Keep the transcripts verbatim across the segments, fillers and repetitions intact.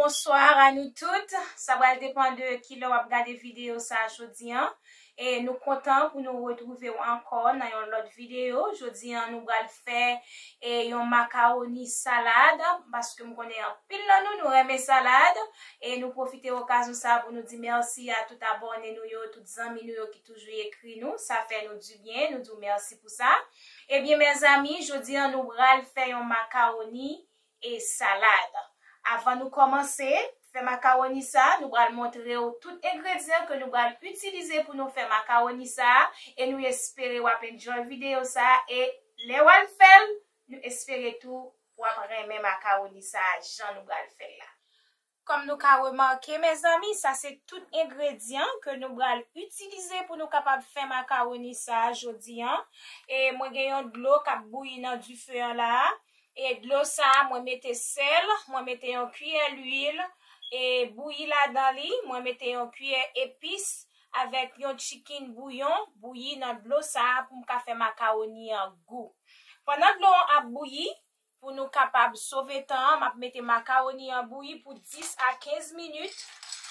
Bonswa a nou tout. Sa pral depann de kilè w ap gade videyo sa a jodi an. E nou kontan pou nou retwouve w ankò nan yon lòt videyo. Jodi an, nou pral fè, e, yon makawoni salad, paske m konnen anpil nan nou, nou renmen salad. E nou pwofite okazyon sa a pou nou di mèsi a tout abòne nou yo, tout zanmi nou yo ki toujou ekri nou. Sa fè nou dibyen, nou di w mèsi pou sa. Ebyen, mezanmi, jodi an, nou pral fè yon makawoni e salad. Avan nou kòmanse fè makawoni sa, nou pral montre w tout engredyan ke nou pral itilize pou nou fè makawoni sa, e nou espere w ap enjoy videyo sa, e lè w al fè l, nou espere tou w ap renmen makawoni sa jan nou pral fè l la. Kòm nou ka remake, mezanmi, sa se tout engredyan ke nou pral itilize pou nou kapab fè makawoni sa a jodi an. E mwen gen yon dlo k ap bouyi nan dife an la a. E dlo sa a, mwen mete sèl, mwen mete yon kiyè lwil, e bouyi ladan li, mwen mete yon kiyè epis avèk yon chicken bouyon bouyi nan dlo sa a pou m ka fè makawoni an gou. Pandan dlo an ap bouyi, pou nou kapab sove tan an, m ap mete makawoni an bouyi pou dis a kenz minit,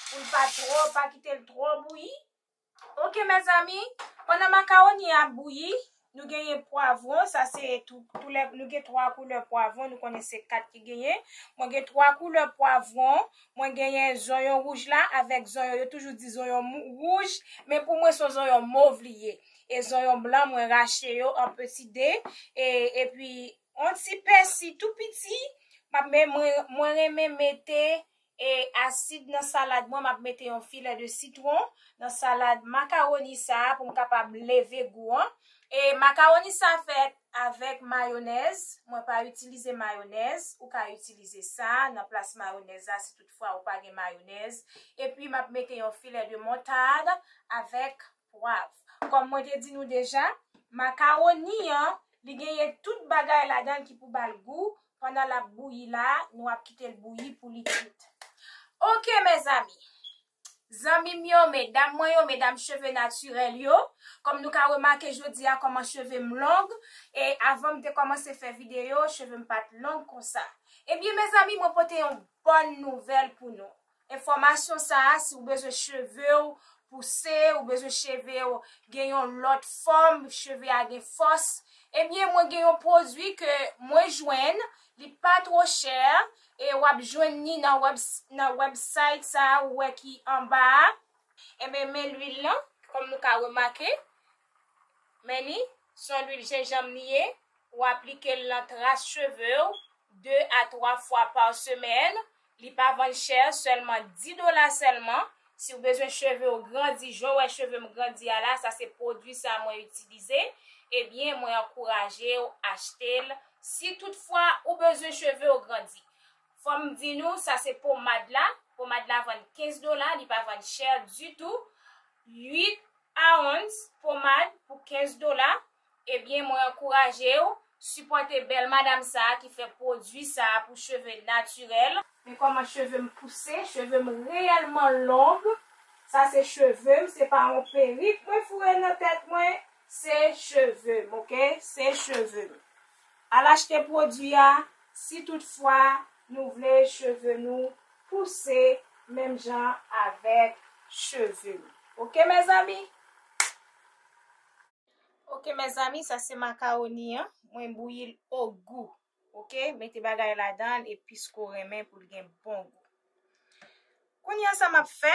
pou l pa twò, pa kite l twò bouyi. Oke, mezanmi, pandan makawoni an ap bouyi, nou genyen pwavwon, sa se tou, tou lè, nou gen twa koulè pwavwon, nou konnen se kat ki genyen. Mwen gen twa koulè pwavwon, mwen genyen zonyon wouj la avèk zonyon, yo toujou di zonyon mou-, wouj, men pou mwen se zonyon mov li ye. E zonyon blan, mwen rache yo an peti de, e, epi yon ti pèsi tou piti, m ap me-, mwen, mwen renmen mete, e, asid nan salad mwen, m ap mete yon filè de sitwon nan salad makawoni sa a pou m kapab leve gou an. E makawoni sa a fèt avèk mayonèz, mwen pa itilize mayonèz, ou ka itilize sa nan plas mayonèz la si toutfwa ou pa gen mayonèz. Epi m ap mete yon filè de moutad avèk pwav. Kòm mwen te di nou deja, makawoni an, li genyen tout bagay ladan l ki pou ba l gou. Pandan l ap bouyi la, nou ap kite l bouyi pou li kwit. Oke, mezanmi. Zanmi m yo, medam mwen yo, medam cheve natirèl yo, kòm nou ka remake jodi a kòman cheve m long, e avan m te kòmanse fè videyo, cheve m pa t long konsa. Ebyen, mezanmi, mwen pote yon bòn nouvèl pou nou. Enfòmasyon sa a, si w bezwen cheve w pouse, ou bezwen cheve w gen yon lòt fòm, cheve a gen fòs, ebyen, mwen gen yon pwodui ke mwen jwenn, li pa twò chè, e w ap jwenn li nan wèb-, nan website sa a, ou wè ki anba a. Ebyen, men lwil lan, kòm nou ka remake, men li, se yon lwil jenjanm li ye, ou aplike l nan tras cheve w de a twa fwa pa semèn. Li pa vann chè, sèlman dis dola sèlman. Si w bezwen cheve w grandi, jan w wè cheve m grandi a la, sa se pwodui sa mwen itilize. Ebyen, mwen ankouraje w achte l si toutfwa ou bezwen cheve w grandi. Fò m di nou, sa se pomad la. Pomad la vann kenz dola, li pa vann chè ditou. Uit ounce pomad pou kenz dola. Ebyen, mwen ankouraje w sipòte bèl madam sa a ki fè pwodui sa a pou cheve natirèl. Men kòman cheve m pouse, cheve m reyèlman long. Sa se cheve m, se pa yon perik mwen foure nan tèt mwen, se cheve m, oke? Se cheve m. Al achte pwodui a, si toutfwa nou vle cheve nou pouse menm jan avèk cheve nou. Oke, mezanmi? Oke, mezanmi, sa se makawoni an. Mwen bouyi l o gou. Oke, mete bagay ladan l, epis ke w renmen pou l gen bon gou. Kounye a sa m ap fè,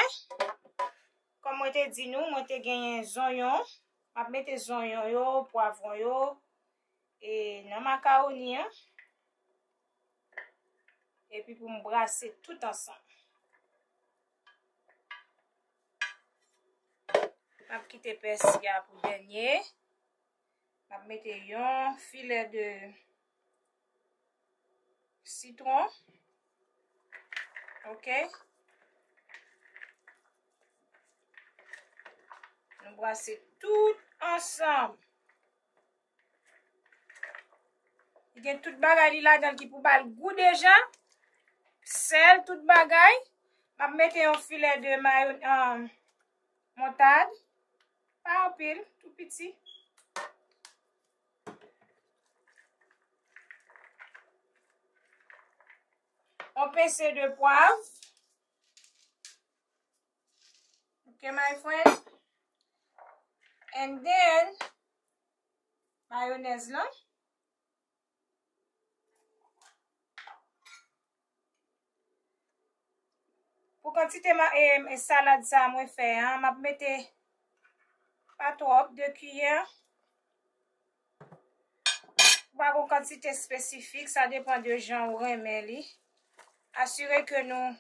kòm mwen te di nou, mwen te genyen zonyon. M ap mete zonyon yo, pwavwon yo, e nan makawoni an. Epi pou m brase tout ansanm. M ap kite pèsi a pou dènye. M ap mete yon filè de sitwon. Oke. Nou brase tout ansanm. Li gen tout bagay li ladan l ki pou ba l gou deja. Sèl, tout bagay. M ap mete yon filè de mayo-, um, moutad. Pa anpil, tou piti. Yon pense de pwav. Okay, my friend? And then, mayonnaise lan. Pou kantite ma, e, e salad sa mwen fè an, m ap mete pa twòp, de kiyè. Pa gon kantite espesifik, sa depann de jan ou renmen li. Asire ke nou,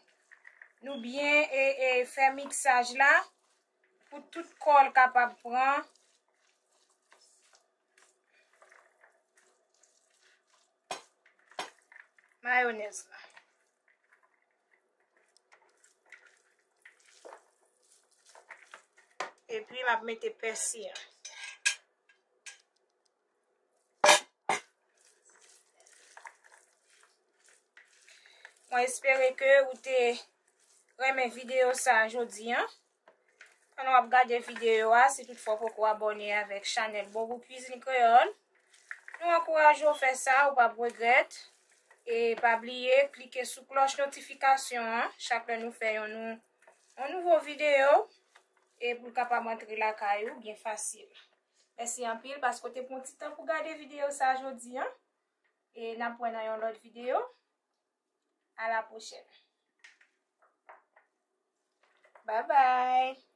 nou byen e, e fè miksaj la pou tout kò l kapab pran mayonèz la. Epi m ap mete pèsi an. Mwen espere ke ou te renmen videyo sa a jodi an. Pandan w ap gade videyo a, si toutfwa w poko abòne avèk chanèl Bon Gou Kwizin Kreyòl, nou ankouraje w fè sa, ou p ap regrèt. E pa bliye klike sou klòch notifikasyon an chak lè nou fè yon nou, yon nouvo videyo, e pou l kapab antre lakay ou byen fasil. Mèsi anpil paske w te pran ti tan pou gade videyo sa a jodi an. E n ap wè nan yon lòt videyo. A la pwochèn. Bye bye.